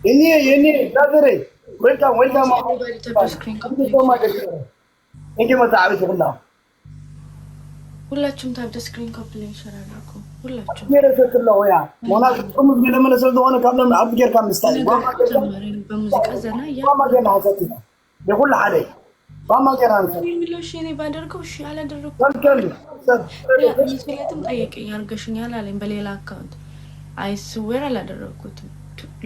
የኔ የኔ ብራዘሬ፣ welcome welcome። Everybody tap the screen complete. Thank you መተዓቢት ኩላ። ሁላችሁም tap the screen complete share አድርጉ። ሁላችሁም ገረሰት ኣለኹ ያ ሞና ጥሙዝ ገለ መለ ስለ ዝኾነ ካብ ለም ኣብ ጌርካ ምስታይ ነገር ጨመረ በሙዚቃ ዘና እያ ማ ገና ሐሰት ኢና የኹሉ ሓደ ባማ ገና ንሰ የሚለው እሺ እኔ ባደርገው እሺ አላደረኩም። ሰልከል ሰብ ሚስለትም ጠየቀኝ አርገሽኛል አለኝ በሌላ አካውንት። I swear አላደረኩትም።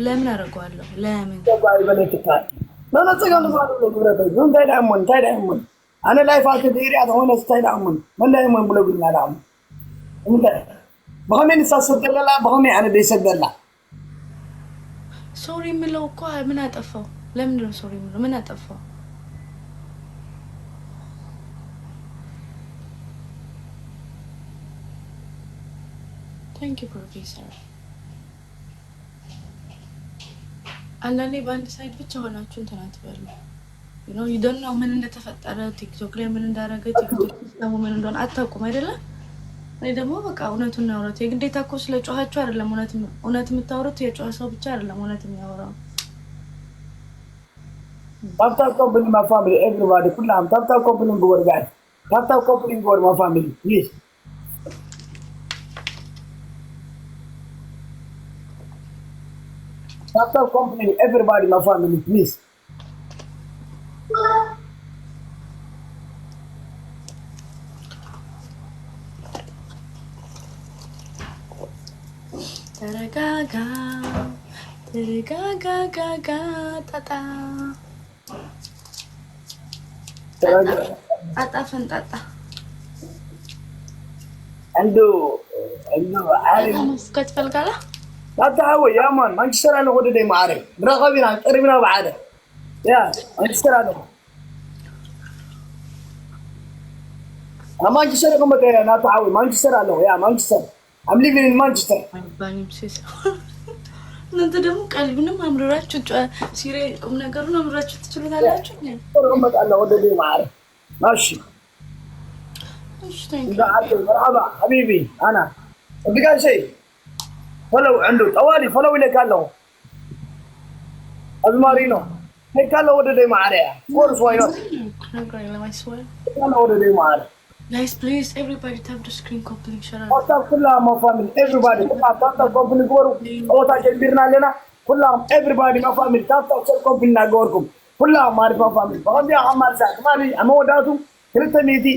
ለምን አደርገዋለሁ? ለምን ይበለትካ መመፀጋ ንባሉ ግብረተ እንታይ ዳይሞን እንታይ ዳይሞን ኣነ ላይፍ ኣተ ዴሪ ኣተኾነ እንታይ ዳይሞን መን ዳይሞን ብሎ ግልና ዳሞ እንታይ ብኸመይ ንሳሰብ ደለላ ብኸመይ ኣነ ደይሰብ ደላ ሶሪ የምለው እኮ ምን አጠፋው? ለምንድን ነው ሶሪ የምለው? ምን አጠፋው? Thank you professor። አንዳንዴ በአንድ ሳይድ ብቻ ሆናችሁ እንትን አትበሉ። You know you don't know ምን እንደተፈጠረ ቲክቶክ ላይ ምን እንዳረገ ቲክቶክ ሲስተሙ ምን እንደሆነ አታውቁም አይደለ? እኔ ደግሞ በቃ እውነቱን እናውራት። የግዴታ እኮ ስለ ጮኻችሁ አይደለም እውነት የምታወሩት፣ የጮኸ ሰው ብቻ አይደለም እውነት የሚያወራው። ታፕታፕ ኮምፕሊት my family everybody ኩላም ታፕታፕ ኮምፕሊት ግበር ጋይ ታፕታፕ ኮምፕሊት ግበር my family please። Tapped out completely everybody my family please. ተረጋጋ ተረጋጋጋጋ ጣጣ ጣጣ ፈንጣጣ እንዶ እንዶ ዓሪ ጣጣ መፍከት ፈልጋላ ጣጣ ወይ ያማን ማንቸስተር አለ ወደ ደይ ማዕረ ብራኸቢና ቀሪብና በዓደ ያ ማንቸስተር አለ ማንቸስተር ከመተ ናታ ወይ ማንቸስተር አለ ያ ማንቸስተር I'm living in Manchester። አይባልም ሴት እናንተ ደግሞ ቀልዱንም አምርራችሁ ሲሪ ቁም ነገሩን አምርራችሁ ትችሉታላችሁ። እመጣለሁ ወደ ቤት ማዕረ ማሺ እሺ thank you። እንደ አቶ መርሐባ ሐቢቢ አና እድጋሴ ፈለው ዕንዱ ጠዋሊ ፈለው ይለካ ኣለኹ ኣዝማሪኖ ይለካ ኣለኹ ወደ ደይ ማዕረ እያ ኮርስ ዋይኖት ነግረኝ ለማይስወር ይለካ ኣለኹ ወደ ደይ ማዕረ Guys, please, everybody tap the screen, complete share. ታፕታፕ ኩላም my family everybody ኩላም ታፕታፕ ኮምፕሊት ግበሩ። ፀወታ ጀሚርና ኣለና። ኩላም everybody my family ታፕታፕ ሰብ ኮምፕሊት እናገበርኩም ኩላም ማለት my family ብኸምዚኣ ካብ ማልሳ ትማሊ ኣብ መወዳእቱ ክልተ ሚእቲ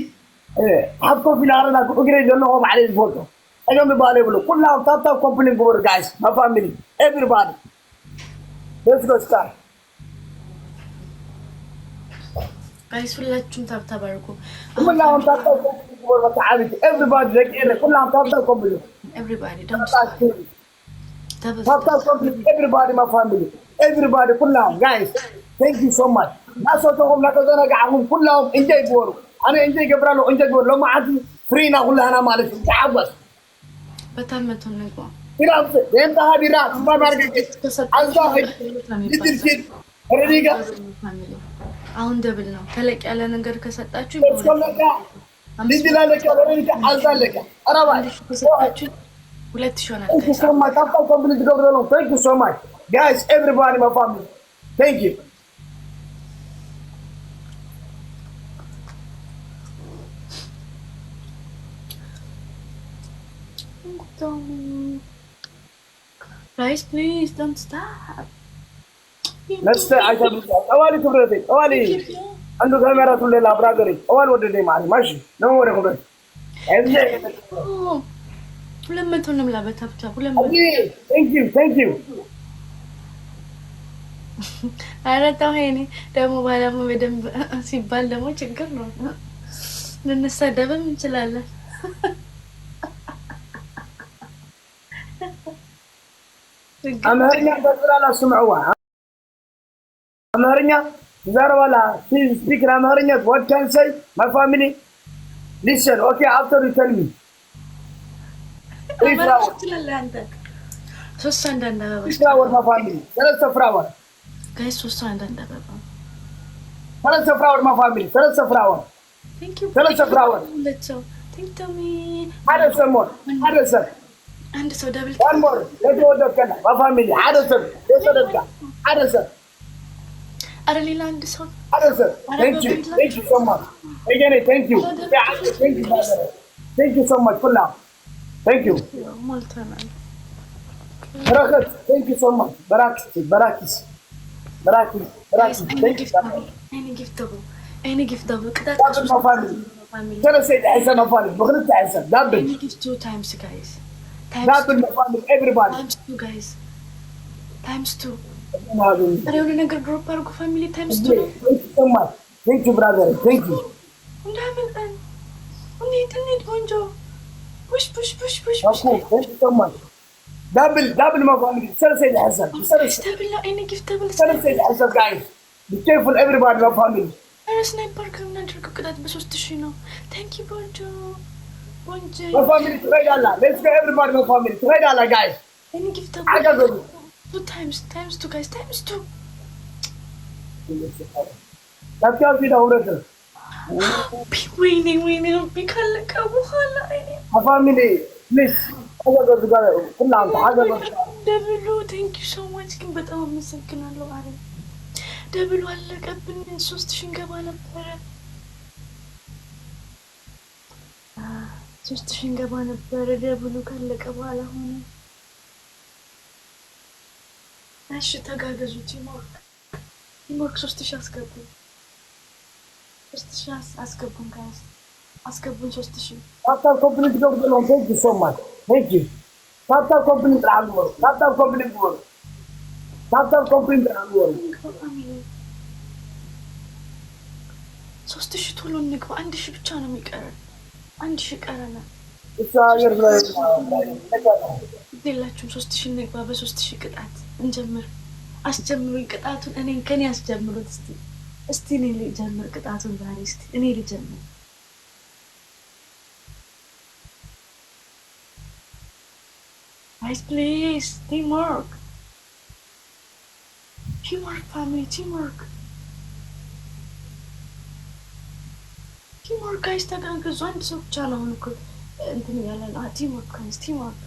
ሓፍ ኮፍ ኢለ ኣረና እግረይ ዘለኹ ባዕለይ ዝፈልጦ ፀገም ዝበሃል የብሉ። ኩላም ታፕታፕ ኮምፕሊት ግበሩ guys my family everybody let's go start Guys, ሁላችሁም ታፕታፕ አድርጉ። ኩላም ታፕታፕ ኮምፕሊት ግበሩ በቃ ዓብይቲ everybody ደቂ ኤረ ኩላም ታፕታፕ ኮምፕሊት Everybody don't ታፕታፕ double ታፕታፕ ኮምፕሊት everybody my family everybody ኩላም guys thank you so much ናሰተኹም ናተዘናጋዕኹም ኩላም እንጆይ ግበሩ። ኣነ እንጆይ ይገብር ኣለኹ እንጆይ ግበሩ። ሎማዓንቲ ፍሪ ኢና ኩላህና ማለት እዩ ተሓጎስ በታመቱ ንግባ ቢራ ኣምፅእ የምጣኻ ቢራ ሱፐር ማርኬት ኣዛ ኸይ ሊትል ኪድ ረዲጋ ፋሚሊ አሁን ደብል ነው። ተለቅ ያለ ነገር ከሰጣችሁ እስከለካ ሊትል ኣለካ ረዲጋ ኣዛ ኣለካ ኣረባይ ከሰጣችሁ ሁለት ሺህ ሆናል። Thank you so much. Tapped out company to go to the Thank you so much. Guys, everybody, my family. Thank you. Guys, please don't stop. Let's say I can ጠዋሊ ክብረቴ ጠዋሊ አንዱ ካሜራ ትብለላ ብራዘሪ ጠዋል ወደ ደይ ማሪ ማሺ ነው ወደ ክብረት ሁለት መቶ እንብላ በታብታብ ሁለት መቶ Thank you, thank you. ኧረ ተው ሄኒ ደግሞ ባላሙ በደንብ ሲባል ደግሞ ችግር ነው። ልንሳደብም እንችላለን። አማርኛ በጥራላ ስምዕዋ አማርኛ ትዛረባላ speak አማርኛ what can say my family listen okay after you tell me አማርኛ ትችላለህ አንተ። ሶስት አንዳንድ አበባ flower my family ሰለስተ flower ጋይስ ሶስት አንዳንድ አበባ ሰለስተ flower my family ሰለስተ flower Thank you. ሰለስተ flower ሁለት ሰው Thank you me. ሓደ ሰብ ሞት ሓደ ሰብ አንድ ሰው ደብል one more ለተወደድከና በፋሚሊ ሓደ ሰብ የሰደድካ ሓደ ሰብ አረ ሌላ አንድ ሰው ሓደ ሰብ thank you thank you so much again thank you thank you thank you so much ኩላ thank you ሞልተናል። በረከት thank you so much በራኪስ በራኪስ በራኪስ በራኪስ Any gift double. Any gift double. ቅጣት ዳብል መፋሚሊ ሰለስተ ሕሰብ መፋሚሊ ብክልተ ሕሰብ ዳብል Any gift two times, guys. Times ዳብል መፋሚሊ everybody times two, guys. Times two. ኧረ የሆነ ነገር ድሮፕ አድርጉ ፋሚሊ። Times two ነው። thank you so much thank you brother thank you እንዳመልጠን እንሂድ እንሂድ ቆንጆ። ፑሽ ፑሽ ፑሽ ፑሽ Of course, thank you so much. ዳብል ዳብል መፋሚሊ ሰለስተ ሕሰብ ሰለስተ ደብል ነው። Any gift double. ሰለስተ ሕሰብ guys. Be careful everybody መፋሚሊ ኧረ ስናይፐር ከምናደርገው ቅጣት በሶስት ሺህ ነው። Thank you ቦንጆ ቦንጆ መፋሚሊ ትኸይድ ኣላ let's go everybody መፋሚሊ ትኸይድ ኣላ guys. Any gift ዓገገሉ two times times two, guys, times two. ካብቲ ኣብ ፊት ኣውረድ ወይኔ ወይኔ ረቢ ካለቀ በኋላ አይኔ መፋሚሊ please ተሓገዙ ጋር ኩላም ተሓገዙ ደብሉ። Thank you so much ግን በጣም አመሰግናለሁ። አረ ደብሉ አለቀብን። ሶስት ሺህ እንገባ ነበረ። ሶስት ሺህ እንገባ ነበረ። ደብሉ ካለቀ በኋላ ሆነ። እሺ ተጋገዙ። ቲምወርክ ቲምወርክ ሶስት ሺህ አስገቡን። ሶስት ሺህ አስ- አስገቡን ጋይስ አስገቡን። ሶስት ሺህ ታብታብ ኮምፕሊት ገብሩ ዘለዎም thank you so much thank you ታብታብ ኮምፕሊት ጥራሕ ግበሩ ታብታብ ኮምፕሊት ግበሩ ታብታብ ኮምፕሊት ጥራሕ ግበሩ እንግባ ፋሚሊ። ሶስት ሺህ ቶሎ እንግባ። አንድ ሺህ ብቻ ነው የሚቀረን። አንድ ሺህ ቀረናል። እሱ ሀገር ግዴላችሁም ሶስት ሺህ እንግባ። በሶስት ሺህ ቅጣት እንጀምር። አስጀምሩኝ ቅጣቱን። እኔን ከኔ አስጀምሩት እስቲ። እስቲ እኔ ልጀምር ቅጣቱን ዛሬ እስቲ እኔ ልጀምር። Guys please teamwork. Teamwork family, teamwork. Teamwork guys ተጋገዙ። አንድ ሰው ብቻ ነው አሁን እኮ እንትን እያለ ነው። Teamwork guys, teamwork.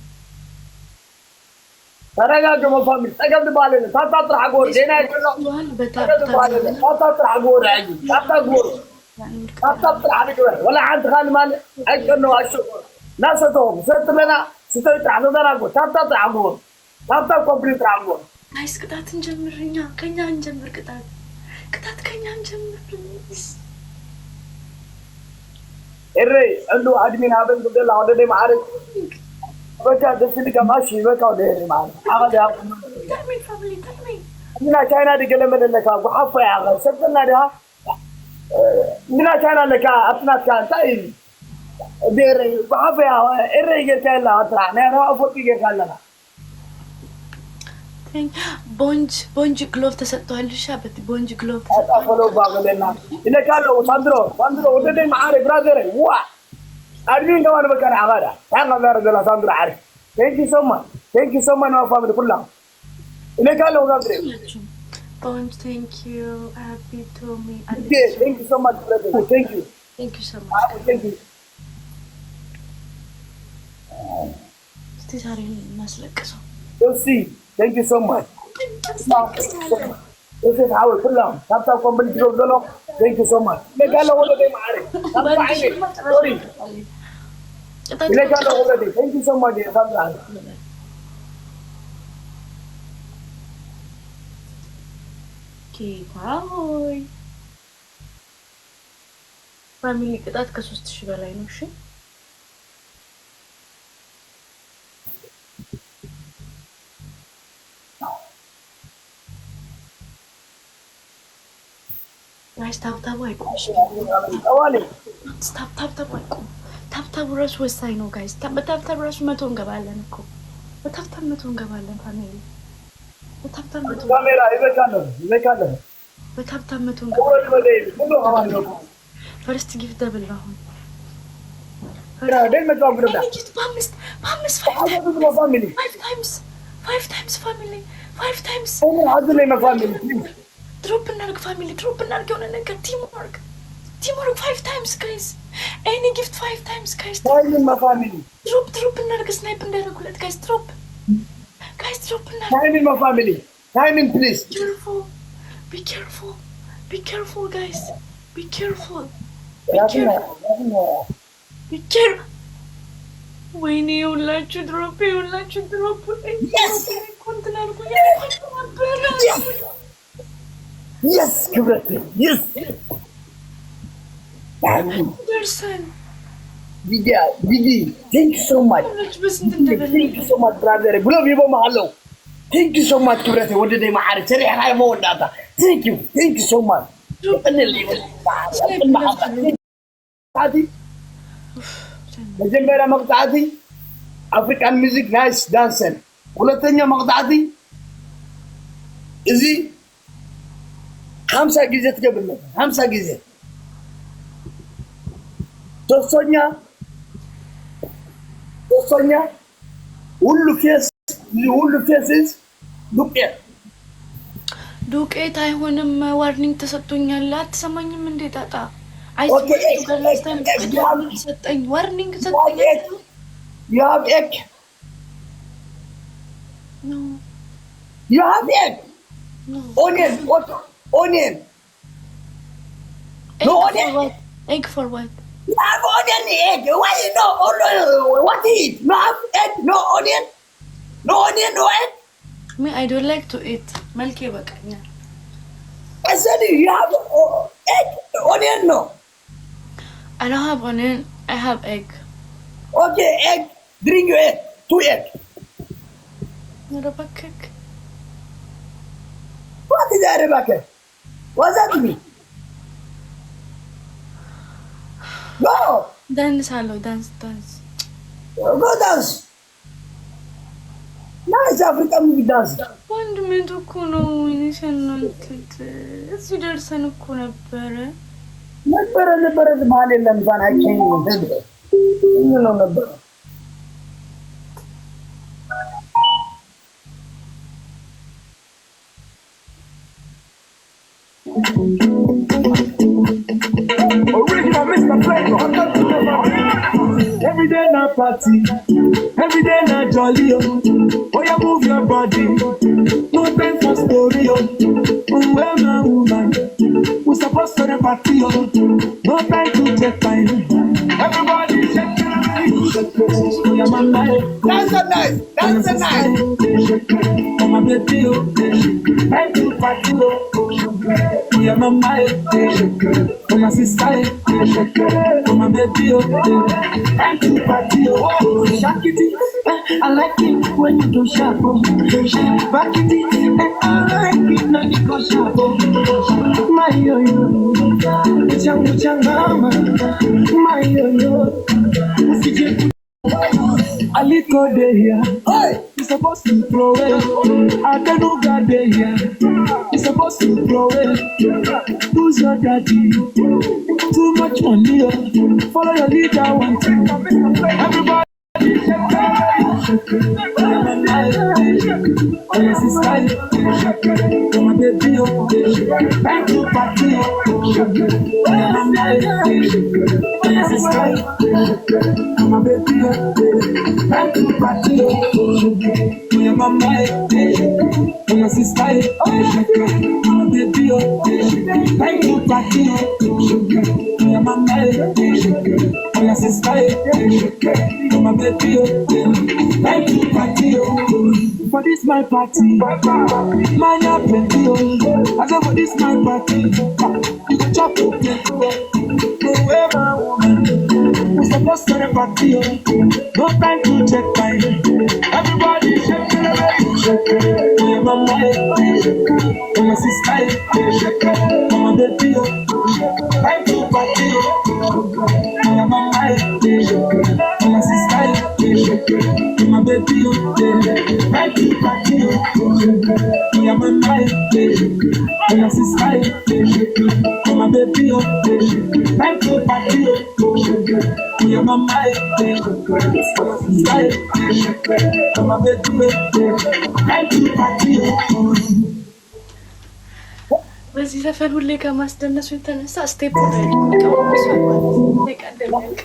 ተረጋገሙ ፋሚሊ ጸገም ዝበሃል የለን ታብታብ ጥራሕ ግበሩ ዜና የገሎ ዋን በታ ጸገም ዝበሃል የለን ታብታብ ጥራሕ ግበሩ ሕጂ ታብታብ ግበሩ ታብታብ ጥራሕ ንግበር ወላ ሓንቲ ካልእ ማለት ኣይቀነው ኣሽቁር ናሰቶም ሰጥለና ስተይ ጥራሕ ተዘናግቡ ታብታብ ጥራሕ ግበሩ ታብታብ ኮምፕሊት ጥራሕ ግበሩ ጋይስ ቅጣት እንጀምር። እኛ ከኛ እንጀምር። ቅጣት ቅጣት ከኛ እንጀምር please. ኤረይ ዕሉ ኣድሚን ሃበን ግደላ ወደደይ መዓረይ በቃ ደስ ልካ ማሽ በቃ ወደ ኤረይ መዓረይ ዓቐል ያብ Tell me family, tell me. እንዲና ቻይና ድገለመለ ኣለካ ጉሓፎ ያኸ ሰብና ድሃ እንዲና ቻይና ኣለካ ኣብቲ ናትካ እንታይ እዩ ብኤረይ ጉሓፎ ያ ኤረይ ጌርካ የላ ኣትራ ናይ ረባ ፎቂ ጌርካ ኣለና ቦንጅ ቦንጅ ግሎቭ ተሰጥቷል። እሺ በቲ ቦንጅ ግሎቭ ተሰጥቷል። ፈሎ ባገለና ኢለካ ኣለዉ ሳንድሮ ሳንድሮ ወደደይ መዓረይ ብራዘረይ ዋ ኣድሚን ከማን በቃ ንዓኻ ዳ ታን ካብ ዛረ ዘላ ሳንድሮ ዓሪ thank you so much thank you so much my family ኩላ ኢለካ ኣለዉ ሳንድሮ ቦንጅ thank you. Happy to me. thank you so much brother thank you Thank you so much. thank you እስቲ ዛሬ እናስለቅሰው ዮሲ thank you so much እናስለቅሳለን። ዮሴፍ ሓወይ ኩሎም ካብታ ኮምፕሊት ዝገብ ዘሎ thank you so much ኢለካ ኣለዉ ወደደይ መዓረይ ካብታ ዓይነይ sorry ኢለካ ኣለዉ ወደደይ thank you so much ሳንድራ ጌታ ሆይ ፋሚሊ ቅጣት ከሶስት ሺህ በላይ ነው። እሺ ጋይስ ታብታቡ አይቆምሽ። ጠዋሊ ታብታቡ አይቆም። ታብታቡ ራሱ ወሳኝ ነው ጋይስ። በታብታቡ ራሱ መቶ እንገባለን እኮ። በታብታብ መቶ እንገባለን ፋሚሊ። በታብታብ መቶ ካሜራ ይበቃለሁ ይበቃለሁ በታብታብ መቶ ወል ወደ ሁሉ አማን ነው ፈርስት ጊፍት ደብል ነው አሁን። ራ ደል መጣው ብለዳ ጊፍት በአምስት በአምስት አሁን ነው ፋሚሊ ፋይቭ ታይምስ ፋይቭ ታይምስ ፋሚሊ ፋይቭ ታይምስ አሁን አሁን ነው ፋሚሊ ድሮፕ እናርግ ፋሚሊ ድሮፕ እናርግ የሆነ ነገር ቲም ወርክ Teamwork five times, guys. Any gift five times, guys. Time in my family. Drop, drop እናደረገ snipe እንዳደረጉለት, guys. Drop, guys. Drop እናደረገ Time in my family. Time in, please. Careful. Be careful. Be careful, guys. Be careful. Nothing, nothing. Be careful. ወይኔ፣ የሁላችሁ drop፣ የሁላችሁ drop። Yes. ኮንትናል Yes. Yes, ክብረቴ። Yes. ደርሰን ዲዲ፣ ዲዲ፣ thank you so much. ሁላችሁ በስንት እንደበለ Thank you so much, brother. ብሎም ይቦም ኣለዉ። Thank you so much ክብረቴ፣ ወደደይ መዓሪ፣ ሰሪሕኻዮ መወዳእታ። Thank you, thank you so much። ቀንል ይበል። መቕጻዕቲ፣ መጀመርያ መቕጻዕቲ ኣፍሪካን ሚዚክ ናይስ ዳንሰን። ሁለተኛ መቕጻዕቲ እዚ ሓምሳ ግዜ ትገብር ኣለካ፣ ሓምሳ ግዜ። ሶስተኛ፣ ሶስተኛ፣ ሁሉ ፌስ፣ ሁሉ ፌስስ ዱቄት። ዱቄት አይሆንም። ዋርኒንግ ተሰጥቶኛል። አትሰማኝም እንዴ ጣጣ? Okay, አይሰማኝም። Last time you have- ሰጠኝ፣ ዋርኒንግ ሰጠኝ። You have egg? You have egg? No, You have egg? no. Onion, what? Onion. Egg No for onion. What? Egg for what? You have onion egg. Why you know? Oh, no, what eat? No have egg, no onion. No onion, no egg. Me, I don't like to eat. መልክ ይበቃኛል። I said you have uh, egg, onion, no. I don't have onion. I have egg. Okay, egg. Drink your egg. Two egg. ኧረ እባክህ። What is that, Rebecca? What's that mean? No, ዳንስ አለው። ዳንስ፣ ዳንስ። Go dance. Nice African music dance. አንድ መቶ እኮ ነው። ወይኔ ሲያናንክት። እዚህ ደርሰን እኮ ነበረ። ነበረ ነበረ ዝበሃል የለን። ፋን አይገኝም። ህዝብ ምን ነው ነበረ? Original Mister Flavor. Every day na party, every day na jolly. Oh, oh yeah, move your body. No time for story. Oh, oh yeah, my woman. We supposed to the party. Oh, no time to take time. Everybody shake it, shake it. Oh yeah, mama. Dance the night. That's a nice. Oh my baby, oh, thank you, party, oh. Oh yeah, mama, oh, my sister, oh, my baby, oh, thank you, party, oh. Shake it, eh, I like it when you do sharp, oh. Back it, eh, I like it when you go sharp, oh. My yo yo, chang chang mama, my yo yo. Aliko dey here. Hey! You supposed to throw it. Adenuga dey here. You supposed to throw it. Who's your daddy? Too much money. Oh. Follow your leader, one thing. Everybody. Oh, my sister, oh, my baby, oh, thank you, party, oh, my sister, oh, my baby, oh, thank you, party, oh, my mama, oh, my sister, oh, my baby, oh, thank you, party, oh, my mama, oh, my sister, oh, my baby, oh, thank you, party, oh. For this my party, man, ya plenty, oh. I say for this my party, you go chop up plenty, oh. Whoever woman, we supposed to the party, oh. No time to check time. Everybody shake it, shake it. Oh, my mama, oh, my sister, oh, my baby, oh. Time to party, oh. Oh, my mama, oh, my sister, oh, my baby, oh. Time to party, oh. Oh, my mama, oh, my sister, oh, my baby, oh. Time to party, oh. Oh, my mama, oh, my sister, oh, my baby, oh. Time to party, oh. በዚህ ዘፈን ሁሌ ከማስደነሱ የተነሳ ስቴፕ ነው ያደረገው። ቀደም ያልቅ